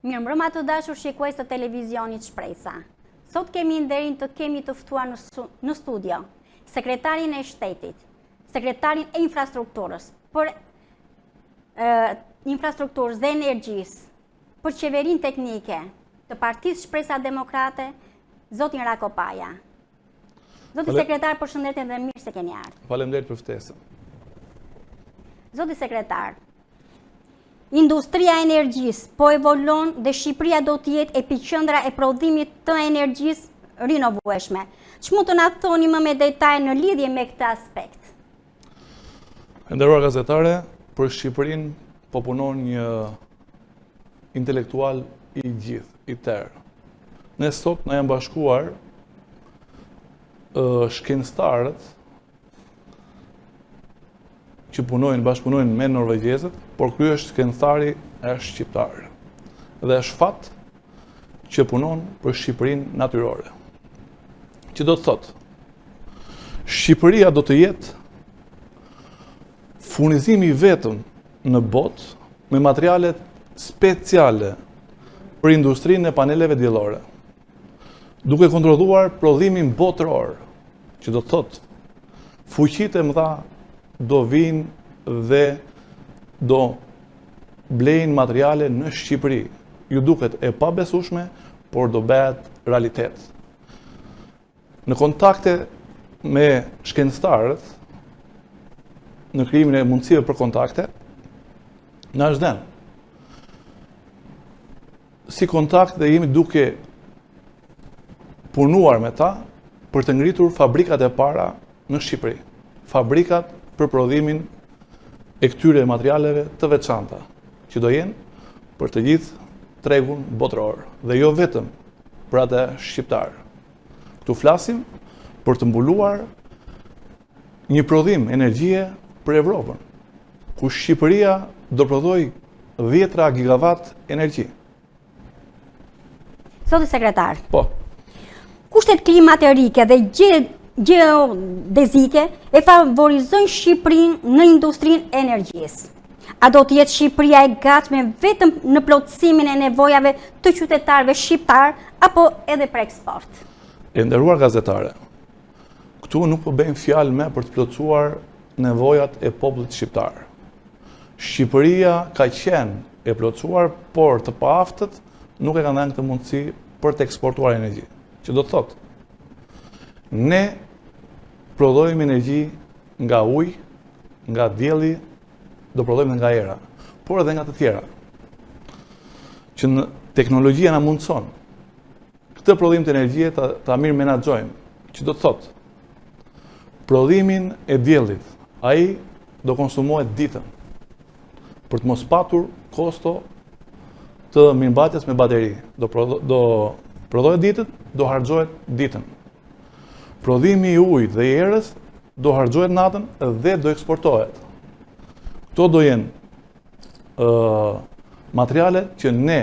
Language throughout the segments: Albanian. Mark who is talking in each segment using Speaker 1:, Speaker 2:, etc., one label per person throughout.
Speaker 1: Mirëmbrëma të dashur shikues të televizionit Shpresa. Sot kemi nderin të kemi të ftuar në studio sekretarin e shtetit, sekretarin e infrastrukturës, për infrastrukturës dhe energjisë, për qeverinë teknike të Partisë Shpresa Demokrate, zotin Rako Paja. Zoti sekretar, përshëndetje dhe mirë se keni
Speaker 2: ardhur. Faleminderit për ftesën.
Speaker 1: Zoti sekretar, industria e energjisë po evolon dhe Shqipëria do të jetë epiqendra e prodhimit të energjisë rinovueshme. Ç'mund të na thoni më me detaj në lidhje me këtë aspekt?
Speaker 2: E nderuar gazetare, për Shqipërinë po punon një intelektual i gjithë, i tërë. Ne sot na janë bashkuar shkencëtarët që punojnë, bashkëpunojnë me norvegjezët, por ky është shkencëtari është shqiptar. Dhe është fat që punon për Shqipërinë natyrore. Që do të thotë, Shqipëria do të jetë furnizimi i vetëm në botë me materialet speciale për industrinë e paneleve diellore, duke kontrolluar prodhimin botëror, që do të thotë, fuqitë e mëdha do vijnë dhe do blejnë materiale në Shqipëri. Ju duket e pabesueshme, por do bëhet realitet. Në kontakte me shkencëtarët, në krijimin e mundësive për kontakte, na është dhënë. Si kontakt dhe jemi duke punuar me ta për të ngritur fabrikat e para në Shqipëri. Fabrikat për prodhimin e këtyre materialeve të veçanta, që do jenë për të gjithë tregun botëror dhe jo vetëm për atë shqiptar. Këtu flasim për të mbuluar një prodhim energjie për Evropën, ku Shqipëria do prodhojë 10 gigawatt energji.
Speaker 1: Zoti sekretar.
Speaker 2: Po.
Speaker 1: Kushtet klimaterike dhe gjeodezike e favorizojnë Shqipërinë në industrinë e energjisë. A do të jetë Shqipëria e gatshme vetëm në plotësimin e nevojave të qytetarëve shqiptarë apo edhe për eksport?
Speaker 2: E nderuar gazetare, këtu nuk po bëjmë fjalë më për të plotësuar nevojat e popullit shqiptar. Shqipëria ka qenë e plotësuar, por të paaftët nuk e kanë dhënë këtë mundësi për të eksportuar energji. Që do të thotë, ne prodhojmë energji nga uji, nga dielli, do prodhojmë nga era, por edhe nga të tjera. Që në teknologjia na mundëson këtë prodhim të energjie ta, ta mirë menaxhojmë, që do të thotë, prodhimin e diellit, ai do konsumohet ditën, për të mos patur kosto të mirëmbajtjes me bateri. Do, prodho, do prodhohet ditën, do harxhohet ditën. Prodhimi i ujit dhe i erës do harxhohet natën dhe do eksportohet. Këto do jenë ë materiale që ne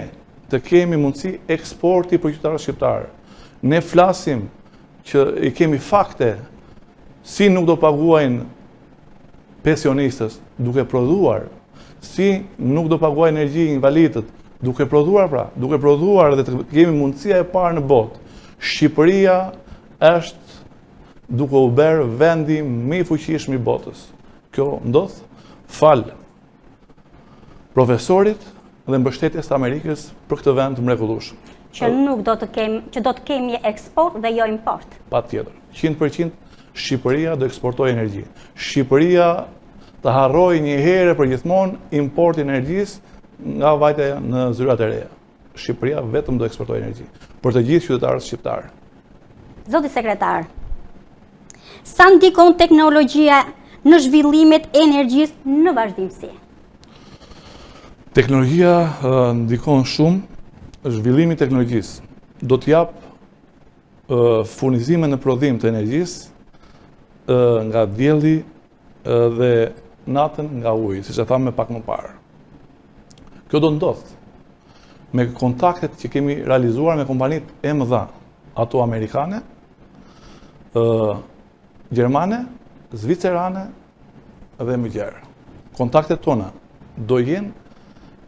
Speaker 2: të kemi mundësi eksporti për qytetarët shqiptarë. Ne flasim që i kemi fakte si nuk do paguajnë pensionistët duke prodhuar, si nuk do paguajnë energji invalidët duke prodhuar pra, duke prodhuar dhe të kemi mundësia e parë në botë. Shqipëria është duke u bërë vendi më i fuqishëm i botës. Kjo ndodh falë profesorit dhe mbështetjes të Amerikës për këtë vend të
Speaker 1: mrekullueshëm. Që nuk do të kemi, që do të kemi eksport dhe jo
Speaker 2: import. Patjetër. 100% Shqipëria do eksportojë energji. Shqipëria të harrojë një herë për gjithmonë importin e energjisë nga vajtja në zyrat e reja. Shqipëria vetëm do eksportojë energji për të gjithë qytetarët
Speaker 1: shqiptarë. Zoti sekretar, sa ndikon teknologjia në zhvillimet e energjisë në vazhdimësi?
Speaker 2: Teknologjia ndikon shumë, zhvillimi i teknologjisë do të japë furnizime në prodhim të energjisë nga dielli dhe natën nga uji, siç e thamë pak më parë. Kjo do ndodhë me kontaktet që kemi realizuar me kompanitë e mëdha, ato amerikane, gjermane, zvicerane dhe më gjerë. Kontaktet tona do jenë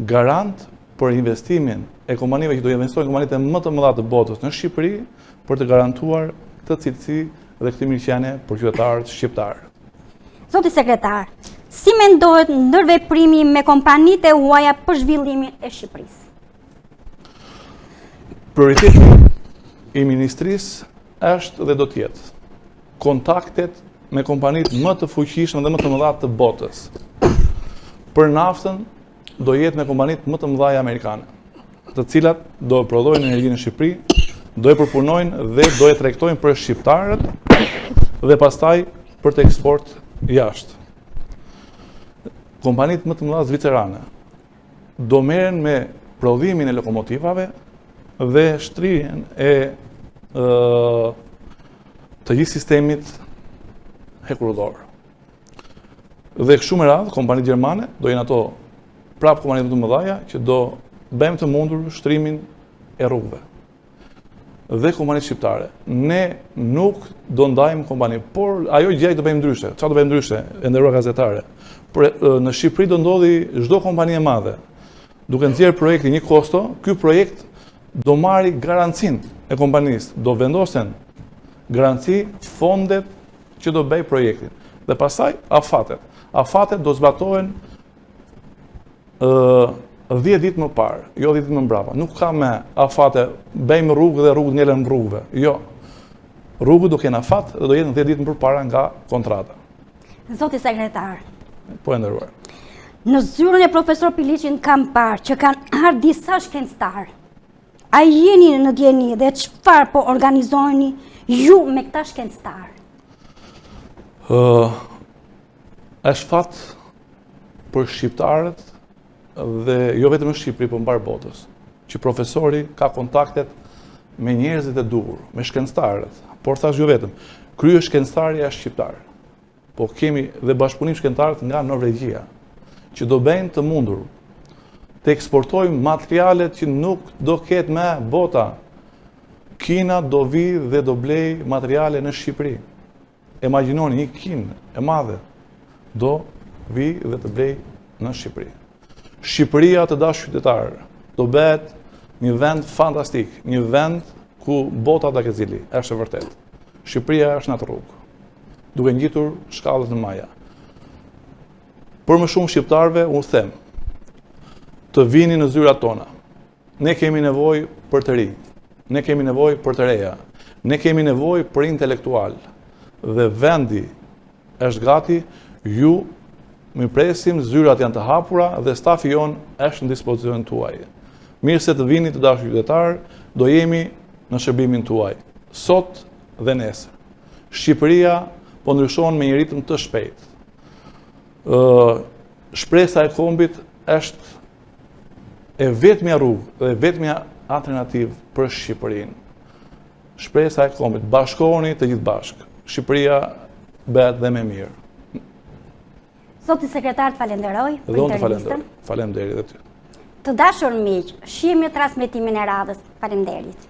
Speaker 2: garant për investimin e kompanive që do investojnë kompanitë më të mëdha të botës në Shqipëri për të garantuar këtë cilësi dhe këtë mirëqenie për qytetarët shqiptarë.
Speaker 1: Zoti sekretar, si mendohet ndërveprimi me kompanitë e huaja për zhvillimin e Shqipërisë?
Speaker 2: Prioriteti i ministrisë është dhe do të jetë kontaktet me kompanitë më të fuqishme dhe më të mëdha të botës. Për naftën do jetë me kompanitë më të mëdha amerikane, të cilat do e prodhojnë energjinë në Shqipëri, do e përpunojnë dhe do e tregtojnë për shqiptarët dhe pastaj për të eksport jashtë. Kompanitë më të mëdha zvicerane do merren me prodhimin e lokomotivave dhe shtrirjen e të gjithë sistemit hekurudhor. Dhe kështu me radhë, kompanitë gjermane do jenë ato prapë kompanitë më të mëdhaja që do bëjmë të mundur shtrimin e rrugëve. Dhe kompanitë shqiptare. Ne nuk do ndajmë kompani, por ajo gjë do bëjmë ndryshe. Çfarë do bëjmë ndryshe? E nderuar gazetare. Por në Shqipëri do ndodhi çdo kompani e madhe. Duke nxjerrë projektin një kosto, ky projekt do marri garancinë e kompanisë, do vendosen garanci fondet që do bëjë projektin. Dhe pastaj afatet. Afatet do zbatohen 10 ditë më parë, jo 10 ditë më mbrapa. Nuk ka më afate, bëjmë rrugë dhe rrugët ngelen rrugëve. Jo. Rrugët do kenë afat dhe do jenë 10 ditë më përpara nga kontrata.
Speaker 1: Zoti sekretar.
Speaker 2: Po e nderuar.
Speaker 1: Në zyrën e profesor Piliçin kam parë që kanë ardhur disa shkencëtarë. A jeni në dijeni dhe çfarë po organizoni ju me këta shkencëtarë?
Speaker 2: Uh, është fat për shqiptarët dhe jo vetëm në Shqipëri, por mbarë botës, që profesori ka kontaktet me njerëzit e duhur, me shkencëtarët, por thashë jo vetëm, kryeshkencëtari është shqiptar. Po kemi dhe bashkëpunim shkencëtarët nga Norvegjia, që do bëjnë të mundur të eksportojmë materialet që nuk do ketë më bota. Kina do vijë dhe do blejë materiale në Shqipëri. Imagjinoni një Kinë e madhe do vijë dhe të blejë në Shqipëri. Shqipëria të dashur qytetarë do bëhet një vend fantastik, një vend ku bota do ketë zili, është e vërtetë. Shqipëria është në atë rrugë, duke ngjitur shkallët në maja. Për më shumë shqiptarëve, unë them, të vini në zyrat tona. Ne kemi nevojë për të rinj. Ne kemi nevojë për të reja. Ne kemi nevojë për intelektualë. Dhe vendi është gati, ju mirëpresim, zyrat janë të hapura dhe stafi jonë është në dispozicion tuaj. Mirë se të vini të dashur qytetarë, do jemi në shërbimin tuaj, sot dhe nesër. Shqipëria po ndryshon me një ritëm të shpejtë. Shpresa e kombit është e vetmja rrugë dhe e vetmja alternativë për Shqipërinë. Shpresa e kombit, bashkohuni të gjithë bashkë. Shqipëria bëhet dhe më mirë.
Speaker 1: Zoti sekretar të falenderoj
Speaker 2: për intervistën. Faleminderit dhe ty.
Speaker 1: Të dashur miq, shihemi në transmetimin e radhës. Faleminderit.